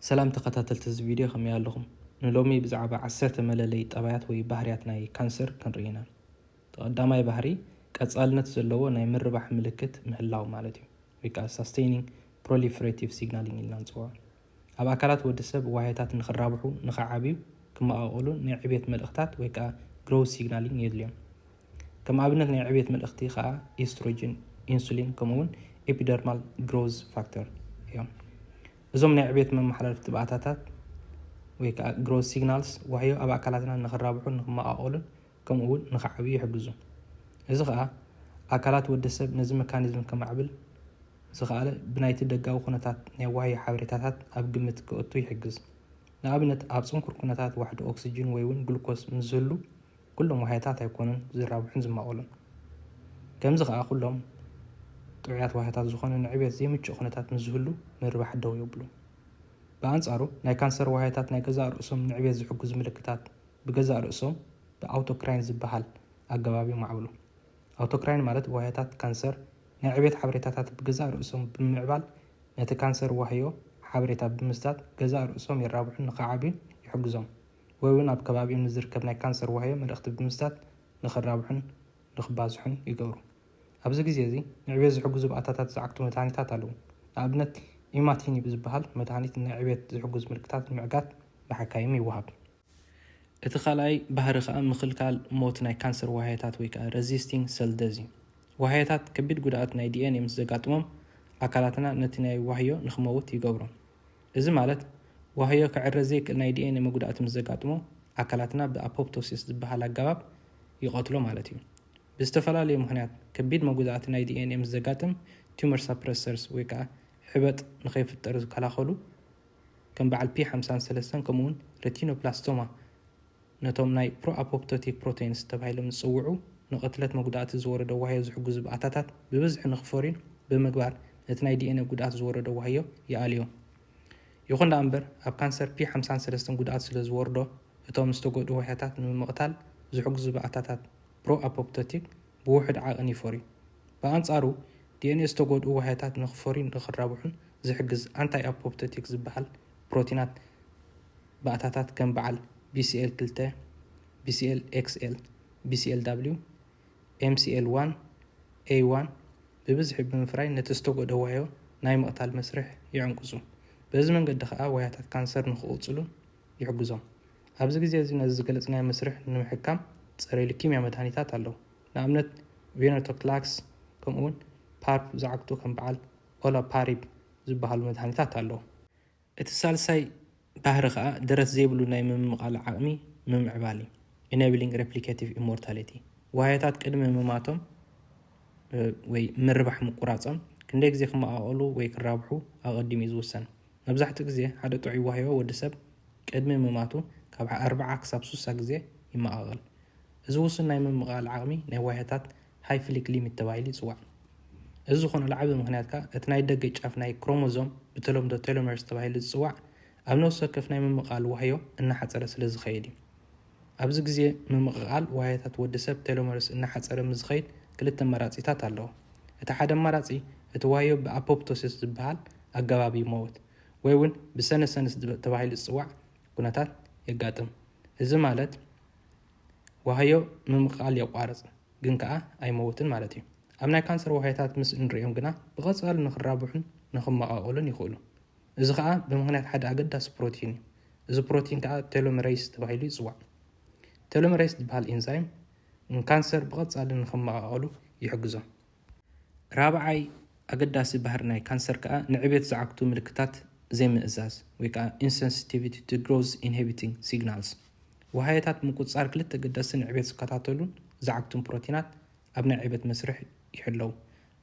ሰላም ተኸታተልቲ እዚ ቪድዮ፣ ከመይ ኣለኹም? ንሎሚ ብዛዕባ ዓሰርተ መለለይ ጠባያት ወይ ባህርያት ናይ ካንሰር ክንርኢ ኢና። እቲ ቀዳማይ ባህሪ ቀጻልነት ዘለዎ ናይ ምርባሕ ምልክት ምህላው ማለት እዩ፣ ወይ ከዓ sustaining proliferative signaling ኢልና ንፅውዖ። ኣብ ኣካላት ወዲ ሰብ ዋህዮታት ንኽራብሑ፣ ንኽዓብዩ፣ ክመቓቐሉን ናይ ዕብየት መልእኽታት ወይ ከዓ growth signaling የድልዮም። ከም ኣብነት ናይ ዕብየት መልእኽቲ ከዓ ኤስትሮጅን፣ ኢንሱሊን ከምኡውን epidermal growth factor እዮም። እዞም ናይ ዕብየት መመሓላለፍቲ ባእታታት ወይ ከዓ growth signals ዋህዮ ኣብ ኣካላትና ንኽራብሑን ንኽመቓቐሉን ከምኡ እውን ንኽዓብዩ ይሕግዙ። እዚ ከዓ ኣካላት ወዲ ሰብ ነዚ መካኒዝም ከማዕብል ዝኸኣለ ብናይቲ ደጋዊ ኩነታት ናይ ዋህዮ ሓበሬታታት ኣብ ግምት ክእቱ ይሕግዝ። ንኣብነት ኣብ ጽንኩር ኩነታት ዋሕዲ ኦክስጅን ወይ እውን ግሉኮስ ምስ ዝህሉ ኩሎም ዋህዮታት ኣይኮኑን ዝራብሑን ዝማቐሉን። ከምዚ ከዓ ኩሎም ጥዑያት ዋህዮታት ዝኾኑ ንዕብየት ዘይምቹእ ኩነታት ምስ ዝህሉ ምርባሕ ደው የብሉ። ብኣንጻሩ ናይ ካንሰር ዋህዮታት ናይ ገዛእ ርእሶም ንዕብየት ዝሕግዙ ምልክታት ብገዛእ ርእሶም ብኣውቶክራይን ዝበሃል ኣገባብ ይማዕብሉ። ኣውቶክራይን ማለት ዋህዮታት ካንሰር ናይ ዕብየት ሓበሬታታት ብገዛእ ርእሶም ብምምዕባል ነቲ ካንሰር ዋህዮ ሓበሬታ ብምስዳድ ገዛእ ርእሶም የራብሑን ንኽዓብዩን ይሕግዞም፣ ወይ እውን ኣብ ከባቢኦም ንዝርከብ ናይ ካንሰር ዋህዮ መልእኽቲ ብምስዳድ ንኽራብሑን ንኽባዝሑን ይገብሩ። ኣብዚ ግዜ እዚ ንዕብየት ዝሕግዙ ባእታታት ዝዓግቱ መድሃኒታት ኣለዉ። ንኣብነት ኢማቲኒብ ዝበሃል መድሃኒት ንዕብየት ዝሕግዙ ምልክታት ንምዕጋት ብሓካይም ይወሃብ። እቲ ካልኣይ ባህሪ ከዓ ምኽልካል ሞት ናይ ካንሰር ዋህዮታት ወይ ከዓ resisting cell death እዩ። ዋህዮታት ከቢድ ጉድኣት ናይ ዲኤንኤ ምስ ዘጋጥሞም ኣካላትና ነቲ ናይ ዋህዮ ንኽመውት ይገብሮም። እዚ ማለት ዋህዮ ክዕረ ዘይክእል ናይ ዲኤንኤ መጉዳእቲ ምስ ዘጋጥሞ ኣካላትና ብኣፖፕቶሲስ ዝበሃል ኣገባብ ይቐትሎ ማለት እዩ። ብዝተፈላለየ ምኽንያት ከቢድ መጉዳእቲ ናይ ዲኤንኤ ምስ ዘጋጥም tumor suppressors ወይ ከዓ ሕበጥ ንኸይፍጠር ዝከላኸሉ ከም በዓል ፒ ሓምሳን ሰለስተን ከምኡውን retinoblastoma ነቶም ናይ ፕሮኣፖፕቶቲክ ፕሮቴንስ ተባሂሎም ዝጽውዑ ንቕትለት መጉዳእቲ ዝወረዶ ዋህዮ ዝሕግዙ ባእታታት ብብዝሒ ንኽፈርዩን ብምግባር ነቲ ናይ ዲኤንኤ ጉድኣት ዝወረዶ ዋህዮ ይኣልዮ። ይኹን ደኣ እምበር ኣብ ካንሰር ፒ ሓምሳን ሰለስተን ጉድኣት ስለ ዝወርዶ እቶም ዝተጎድኡ ዋህዮታት ንምቕታል ዝሕግዙ ባእታታት ፕሮኣፖፕቶቲክ ብውሑድ ዓቕን ይፈርዩ። ብኣንጻሩ ዲኤንኤ ዝተጎድኡ ዋህዮታት ንኽፈርዩን ንኽራብሑን ዝሕግዝ ኣንታይ ኣፖፕቶቲክ ዝበሃል ፕሮቲናት ባእታታት ከም በዓል ቢሲኤል ክልተ፣ ቢሲኤል ኤክስኤል፣ ቢሲኤል ዳብሊው፣ ኤምሲኤል ዋን ኤ ዋን ብብዝሒ ብምፍራይ ነቲ ዝተጎድኦ ዋህዮ ናይ ምቕታል መስርሕ ይዕንቅጹ። በዚ መንገዲ ኸኣ ዋህዮታት ካንሰር ንኽቕጽሉ ይሕግዞም። ኣብዚ ግዜ እዚ ነዚ ዝገለጽናዮ መስርሕ ንምሕካም ጸረ ሉኪምያ መድሃኒታት ኣለዉ። ንኣብነት ቬነቶክላክስ ከምኡውን ፓርፕ ዝዓግቱ ከም በዓል ኦላፓሪብ ዝበሃሉ መድሃኒታት ኣለዉ። እቲ ሳልሳይ ባህሪ ኸኣ ደረት ዘይብሉ ናይ ምምቓል ዓቕሚ ምምዕባል እዩ። Enabling replicative immortality። ዋህዮታት ቅድሚ ምማቶም ወይ ምርባሕ ምቁራጾም ክንደይ ግዜ ክመቓቐሉ ወይ ክራብሑ ኣቐዲሙ እዩ ዝውሰን። መብዛሕትኡ ግዜ ሓደ ጥዑይ ዋህዮ ወዲ ሰብ ቅድሚ ምማቱ ካብ ኣርብዓ ክሳብ ሱሳ ግዜ ይመቓቐል። እዚ ውሱን ናይ ምምቓል ዓቕሚ ናይ ዋህዮታት ሃይፍሊክ ሊሚት ተባሂሉ ይጽዋዕ። እዚ ዝኾነሉ ዓቢ ምኽንያት ከኣ እቲ ናይ ደገ ጫፍ ናይ ክሮሞዞም ብተለምዶ ቴሎመርስ ተባሂሉ ዝጽዋዕ ኣብ ነፍሲ ወከፍ ናይ ምምቓል ዋህዮ እናሓጸረ ስለ ዝኸይድ እዩ። ኣብዚ ግዜ ምምቕቓል ዋህዮታት ወዲ ሰብ ቴሎመርስ እናሓጸረ ምስ ዝኸይድ ክልተ ኣማራጺታት ኣለዎ። እቲ ሓደ ኣማራጺ እቲ ዋህዮ ብኣፖፕቶሲስ ዝበሃል ኣገባብ ይመውት ወይ እውን ብሰነሰንስ ተባሂሉ ዝጽዋዕ ኩነታት የጋጥም። እዚ ማለት ዋህዮ ምምቕቓል የቋርጽ ግን ከኣ ኣይመውትን ማለት እዩ። ኣብ ናይ ካንሰር ዋህዮታት ምስ እንርእዮም ግና ብቐጻሊ ንኽራብሑን ንኽመቓቐሉን ይኽእሉ። እዚ ኸኣ ብምኽንያት ሓደ ኣገዳሲ ፕሮቲን እዩ። እዚ ፕሮቲን ከኣ ቴሎመሬስ ተባሂሉ ይጽዋዕ። ቴሎመሬስ ዝበሃል ኢንዛይም ንካንሰር ብቐጻሊ ንኽመቓቐሉ ይሕግዞ። ራብዓይ ኣገዳሲ ባህሪ ናይ ካንሰር ከኣ ንዕብየት ዝዓግቱ ምልክታት ዘይምእዛዝ ወይ ከኣ insensitivity to growth inhibiting signals። ዋህዮታት ምቁጽጻር ክልተ ገደስቲ ንዕብየት ዝከታተሉን ዝዓግቱን ፕሮቲናት ኣብ ናይ ዕብየት መስርሕ ይሕለዉ።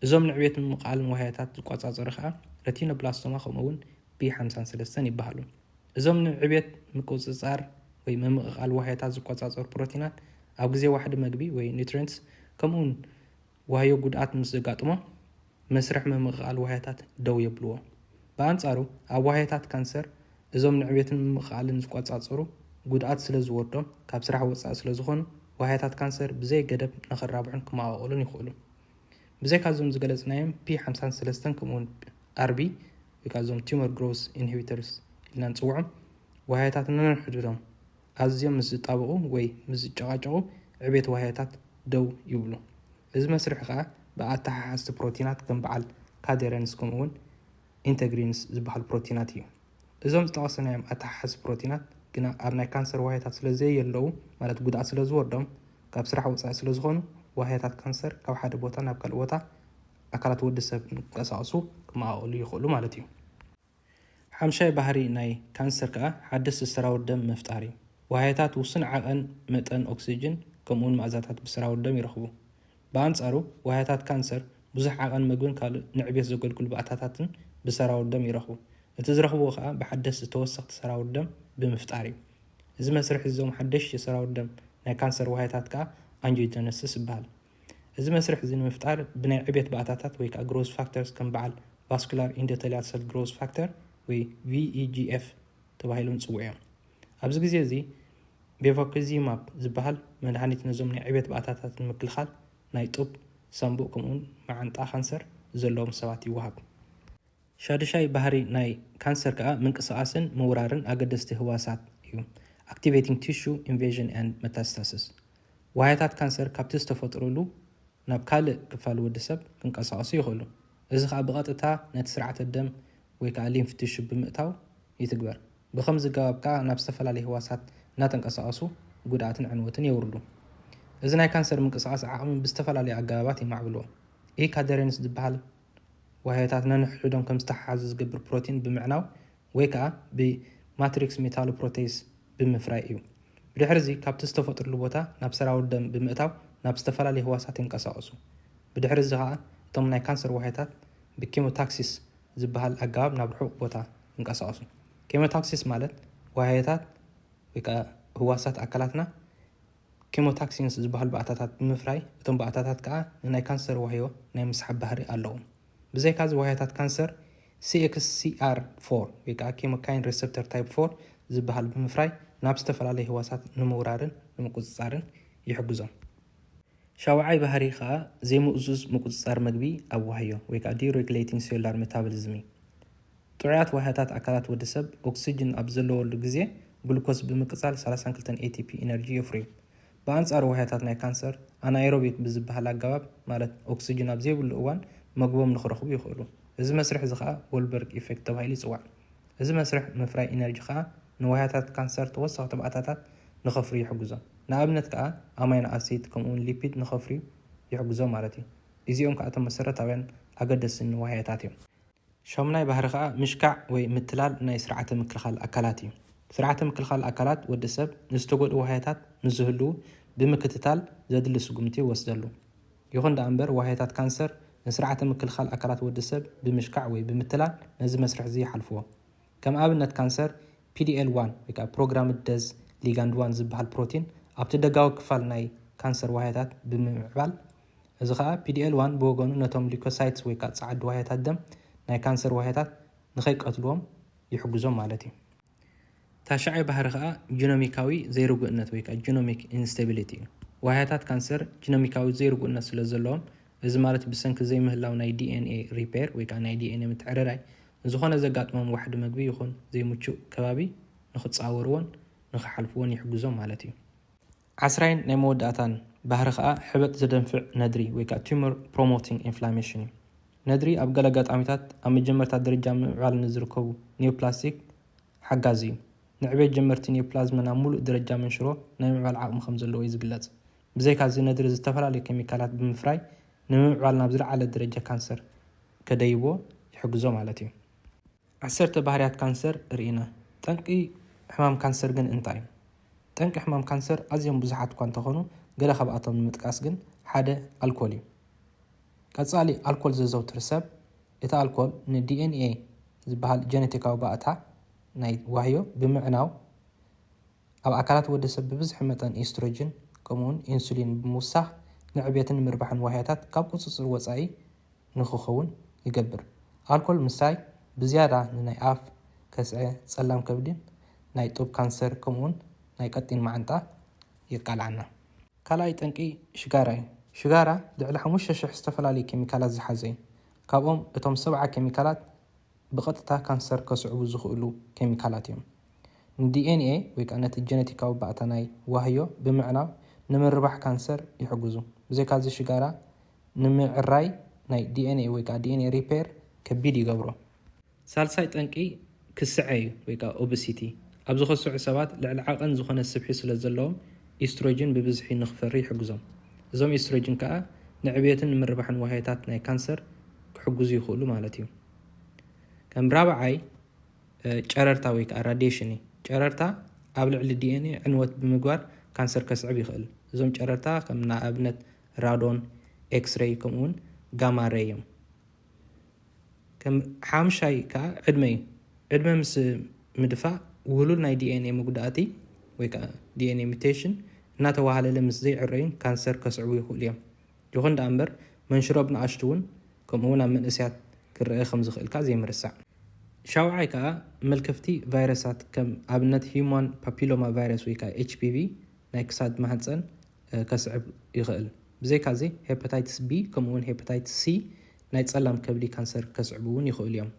እዞም ንዕብየት ምምቓልን ዋህዮታት ዝቆጻጸሩ ከኣ retinoblastoma ከምኡ እውን ቢ ሓምሳን ሰለስተን ይበሃሉ። እዞም ንዕብየት ምቁጽጻር ወይ ምምቕቓል ዋህዮታት ዝቆጻጸሩ ፕሮቲናት ኣብ ግዜ ዋሕዲ መግቢ ወይ nutrients ከምኡ እውን ዋህዮ ጉድኣት ምስ ዘጋጥሞ መስርሕ ምምቕቓል ዋህዮታት ደው የብልዎ። ብኣንጻሩ ኣብ ዋህዮታት ካንሰር እዞም ንዕብየትን ምምቕቓልን ዝቆጻጸሩ ጉድኣት ስለ ዝወርዶም ካብ ስራሕ ወጻኢ ስለ ዝኾኑ ዋህዮታት ካንሰር ብዘይ ገደብ ንኽራብሑን ክመቓቐሉን ይኽእሉ። ብዘይካ እዞም ዝገለጽናዮም ፒ ሓምሳን ሰለስተን ከምኡውን ኣርቢ ወይ ከዓ እዞም tumor growth inhibitors ኢና ንፅውዖም። ዋህያታት ነንሕድሕዶም ኣዝዮም ምስ ዝጣበቑ ወይ ምስ ዝጨቓጨቑ ዕቤት ዋህያታት ደው ይብሉ። እዚ መስርሕ ከዓ ብኣተሓሓዝቲ ፕሮቲናት ከም በዓል ካደረንስ ከምኡ እውን ኢንተግሪንስ ዝበሃሉ ፕሮቲናት እዩ። እዞም ዝጠቐስናዮም ኣተሓሓዝቲ ፕሮቲናት ግና ኣብ ናይ ካንሰር ዋህያታት ስለ ዘየለዉ፣ ማለት ጉድኣት ስለ ዝወርዶም፣ ካብ ስራሕ ወፃኢ ስለ ዝኾኑ፣ ዋህያታት ካንሰር ካብ ሓደ ቦታ ናብ ካልእ ቦታ ኣካላት ወዲ ሰብ ንክንቀሳቐሱ ክመቓቐሉ ይኽእሉ ማለት እዩ። ሓምሻይ ባህሪ ናይ ካንሰር ከዓ ሓደስቲ ሰራውር ደም ምፍጣር እዩ። ዋህያታት ውሱን ዓቐን መጠን ኦክሲጅን ከምኡውን መኣዛታት ብሰራውር ደም ይረኽቡ። ብኣንጻሩ ዋህያታት ካንሰር ብዙሕ ዓቐን ምግብን ካልእ ንዕቤት ዘገልግሉ ባእታታትን ብሰራውር ደም ይረኽቡ። እቲ ዝረኽብዎ ከዓ ብሓደስቲ ተወሰኽቲ ሰራውር ደም ብምፍጣር እዩ። እዚ መስርሕ እዞም ሓደሽቲ ሰራውር ደም ናይ ካንሰር ዋህያታት ከዓ ኣንጂዮጀነሲስ ይበሃል። እዚ መስርሕ እዚ ንምፍጣር ብናይ ዕቤት ባእታታት ወይ ከዓ ግሮዝ ፋክተርስ ከም በዓል ቫስኩላር ኢንዶተሊያል ሰል ግሮዝ ፋክተር ወይ ቪኢጂኤፍ ተባሂሎም ዝፅውዑ እዮም። ኣብዚ ግዜ እዚ ቤቫኩዚማብ ዝበሃል መድሃኒት ነዞም ናይ ዕቤት ባእታታት ንምክልኻል ናይ ጡብ፣ ሳምቡእ ከምኡውን መዓንጣ ካንሰር ዘለዎም ሰባት ይወሃብ። ሻድሻይ ባህሪ ናይ ካንሰር ከዓ ምንቅስቓስን ምውራርን ኣገደስቲ ህዋሳት እዩ። Activating tissue invasion and metastasis። ዋህያታት ካንሰር ካብቲ ዝተፈጥሩሉ ናብ ካልእ ክፋል ወዲ ሰብ ክንቀሳቐሱ ይኽእሉ። እዚ ከዓ ብቐጥታ ነቲ ስርዓተ ደም ወይ ከዓ ሊምፍ ቲሹ ብምእታው ይትግበር። ብኸምዚ ኣገባብ ከዓ ናብ ዝተፈላለዩ ህዋሳት እናተንቀሳቐሱ ጉድኣትን ዕንወትን የውርዱ። እዚ ናይ ካንሰር ምንቅስቓስ ዓቕሚ ብዝተፈላለዩ ኣገባባት የማዕብልዎ። ኢካደሬንስ ዝበሃል ዋህዮታት ነንሕድሕዶም ከም ዝተሓሓዙ ዝገብር ፕሮቲን ብምዕናው ወይ ከዓ ብማትሪክስ ሜታሎፕሮቴስ ብምፍራይ እዩ። ብድሕሪ እዚ ካብቲ ዝተፈጥሩሉ ቦታ ናብ ሰራውር ደም ብምእታው ናብ ዝተፈላለዩ ህዋሳት ይንቀሳቐሱ። ብድሕሪ እዚ ከዓ እቶም ናይ ካንሰር ዋህዮታት ብኬሞታክሲስ ዝበሃል ኣገባብ ናብ ርሑቕ ቦታ ይንቀሳቐሱ። ኬሞታክሲስ ማለት ዋህዮታት ወይ ከዓ ህዋሳት ኣካላትና ኬሞታክሲንስ ዝበሃሉ ባእታታት ብምፍራይ፣ እቶም ባእታታት ከዓ ንናይ ካንሰር ዋህዮ ናይ ምስሓብ ባህሪ ኣለዎም። ብዘይካዚ ዋህዮታት ካንሰር ሲ ኤክስ ሲ ኣር ፎር ወይ ከዓ ኬሞካይን ሬሰፕተር ታይፕ ፎር ዝበሃል ብምፍራይ ናብ ዝተፈላለዩ ህዋሳት ንምውራርን ንምቁፅፃርን ይሕግዞም። ሻውዓይ ባህሪ ከዓ ዘይምእዙዝ ምቁፅፃር መግቢ ኣብ ዋህዮ ወይ ከዓ ዲሬጉሌቲንግ ሴሉላር ሜታቦሊዝም እዩ። ጥዑያት ዋህያታት ኣካላት ወዲ ሰብ ኦክሲጅን ኣብ ዘለወሉ ግዜ ግሉኮስ ብምቅፃል ሰላሳ ክልተ ኤ ቲ ፒ ኢነርጂ የፍርዩ። ብኣንፃሩ ዋህያታት ናይ ካንሰር ኣናኤሮቢክ ብዝበሃል ኣገባብ፣ ማለት ኦክሲጅን ኣብ ዘይብሉ እዋን መግቦም ንክረኽቡ ይኽእሉ። እዚ መስርሕ እዚ ከዓ ጎልበርግ ኢፌክት ተባሂሉ ይፅዋዕ። እዚ መስርሕ ምፍራይ ኢነርጂ ከዓ ንዋህያታት ካንሰር ተወሰኽቲ ባእታታት ንኸፍርዩ ይሕግዞም። ንኣብነት ከዓ ኣማይኖ ኣሲድ ከምኡውን ሊፒድ ንኸፍርዩ ይሕግዞም ማለት እዩ። እዚኦም ከዓ እቶም መሰረታውያን ኣገደስቲ ንዋህያታት እዮም። ሻሙናይ ባህሪ ከዓ ምሽካዕ ወይ ምትላል ናይ ስርዓተ ምክልኻል ኣካላት እዩ። ስርዓተ ምክልኻል ኣካላት ወዲ ሰብ ንዝተጎድኡ ዋህያታት ንዝህልዉ ብምክትታል ዘድሊ ስጉምቲ ይወስደሉ። ይኹን ደኣ እምበር ዋህያታት ካንሰር ንስርዓተ ምክልኻል ኣካላት ወዲ ሰብ ብምሽካዕ ወይ ብምትላል ነዚ መስርሕ እዚ ይሓልፍዎ። ከም ኣብነት ካንሰር ፒ ዲ ኤል ዋን ወይ ከዓ ፕሮግራምድ ደዝ ሊጋንድ ዋን ዝበሃል ፕሮቲን ኣብቲ ደጋዊ ክፋል ናይ ካንሰር ዋህያታት ብምምዕባል፣ እዚ ከዓ ፒ ዲ ኤል ዋን ብወገኑ ነቶም ሊኮሳይትስ ወይ ከዓ ፃዓዱ ዋህያታት ደም ናይ ካንሰር ዋህያታት ንኸይቀትልዎም ይሕግዞም ማለት እዩ። ታሽዓይ ባህሪ ከዓ ጂኖሚካዊ ዘይርጉእነት ወይ ከዓ ጂኖሚክ ኢንስታቢሊቲ እዩ። ዋህያታት ካንሰር ጂኖሚካዊ ዘይርጉእነት ስለ ዘለዎም፣ እዚ ማለት ብሰንኪ ዘይምህላው ናይ ዲ ኤን ኤ ሪፔር ወይ ከዓ ናይ ዲ ኤን ኤ ምትዕርራይ፣ ንዝኾነ ዘጋጥሞም ዋሕዲ መግቢ ይኹን ዘይምቹእ ከባቢ ንክፃወርዎን ንክሓልፍዎን ይሕግዞም ማለት እዩ። ዓስራይን ናይ መወዳእታን ባህሪ ከዓ ሕበጥ ዘደንፍዕ ነድሪ ወይ ከዓ ቱሞር ፕሮሞቲንግ ኢንፍላሜሽን እዩ። ነድሪ ኣብ ገለ ኣጋጣሚታት ኣብ መጀመርታ ደረጃ ምምዕባል ንዝርከቡ ኒዮፕላስቲክ ሓጋዚ እዩ። ንዕቤት ጀመርቲ ኒዮፕላዝመ ናብ ሙሉእ ደረጃ መንሽሮ ናይ ምምዕባል ዓቕሚ ከም ዘለዎ እዩ ዝግለጽ። ብዘይካዚ ነድሪ ዝተፈላለዩ ኬሚካላት ብምፍራይ ንምምዕባል ናብ ዝለዓለ ደረጃ ካንሰር ከደይቦ ይሕግዞ ማለት እዩ። ዓሰርተ ባህርያት ካንሰር ርኢና። ጠንቂ ሕማም ካንሰር ግን እንታይ እዩ? ጠንቂ ሕማም ካንሰር ኣዝዮም ብዙሓት እኳ እንተኾኑ፣ ገለ ካብኣቶም ንምጥቃስ ግን ሓደ ኣልኮል እዩ። ቀጻሊ ኣልኮል ዘዘውትር ሰብ፣ እቲ ኣልኮል ን ዲ ኤን ኤ ዝበሃል ጀነቲካዊ ባእታ ናይ ዋህዮ ብምዕናው፣ ኣብ ኣካላት ወዲ ሰብ ብብዝሒ መጠን ኤስትሮጅን ከምኡውን ኢንሱሊን ብምውሳኽ ንዕቤትን ምርባሕን ዋህያታት ካብ ቁጽጽር ወጻኢ ንኽኸውን ይገብር። ኣልኮል ምስታይ ብዝያዳ ንናይ ኣፍ፣ ከስዐ፣ ጸላም ከብድን ናይ ጡብ ካንሰር ከምኡውን ናይ ቀጢን መዓንጣ የቃልዓና። ካልኣይ ጠንቂ ሽጋራ እዩ። ሽጋራ ልዕሊ ሓሙሽተ ሽሕ ዝተፈላለዩ ኬሚካላት ዝሓዘ እዩ። ካብኦም እቶም ሰብዓ ኬሚካላት ብቐጥታ ካንሰር ከስዕቡ ዝኽእሉ ኬሚካላት እዮም። ንዲኤንኤ ወይ ከዓ ነቲ ጀነቲካዊ ባእታ ናይ ዋህዮ ብምዕናው ንምርባሕ ካንሰር ይሕግዙ። ብዘይካዚ ሽጋራ ንምዕራይ ናይ ዲኤንኤ ወይ ከዓ ዲኤንኤ ሪፔር ከቢድ ይገብሮ። ሳልሳይ ጠንቂ ክስዐ እዩ ወይ ከዓ ኦበሲቲ። ኣብ ዝኸስዑ ሰባት ልዕሊ ዓቐን ዝኾነ ስብሒ ስለ ዘለዎም ኢስትሮጅን ብብዝሒ ንክፈሪ ይሕግዞም። እዞም ኢስትሮጅን ከዓ ንዕብየትን ንምርባሕን ዋህዮታት ናይ ካንሰር ክሕግዙ ይኽእሉ ማለት እዩ። ከም ራብዓይ ጨረርታ ወይ ከዓ ራዲሽን እዩ። ጨረርታ ኣብ ልዕሊ ዲኤንኤ ዕንወት ብምግባር ካንሰር ከስዕብ ይኽእል። እዞም ጨረርታ ከም ንኣብነት ራዶን፣ ኤክስሬይ ከምኡውን ጋማ ሬይ እዮም። ከም ሓምሻይ ከዓ ዕድመ እዩ። ዕድመ ምስ ምድፋእ ውህሉል ናይ ዲኤንኤ መጉዳእቲ ወይ ከዓ ዲኤንኤ ሚቴሽን እናተዋሃለለ ምስ ዘይዕረዩን ካንሰር ከስዕቡ ይኽእሉ እዮም። ይኹን ደኣ እምበር መንሽሮ ብንኣሽቱ እውን ከምኡ እውን ኣብ መንእስያት ክረአ ከም ዝኽእል ከዓ ዘይምርሳዕ። ሻውዓይ ከዓ መልከፍቲ ቫይረሳት ከም ኣብነት ሂዩማን ፓፒሎማ ቫይረስ ወይ ከዓ ኤችፒቪ ናይ ክሳድ ማህፀን ከስዕብ ይኽእል። ብዘይካዚ ሄፓታይትስ ቢ ከምኡ እውን ሄፓታይትስ ሲ ናይ ፀላም ከብዲ ካንሰር ከስዕቡ እውን ይኽእሉ እዮም።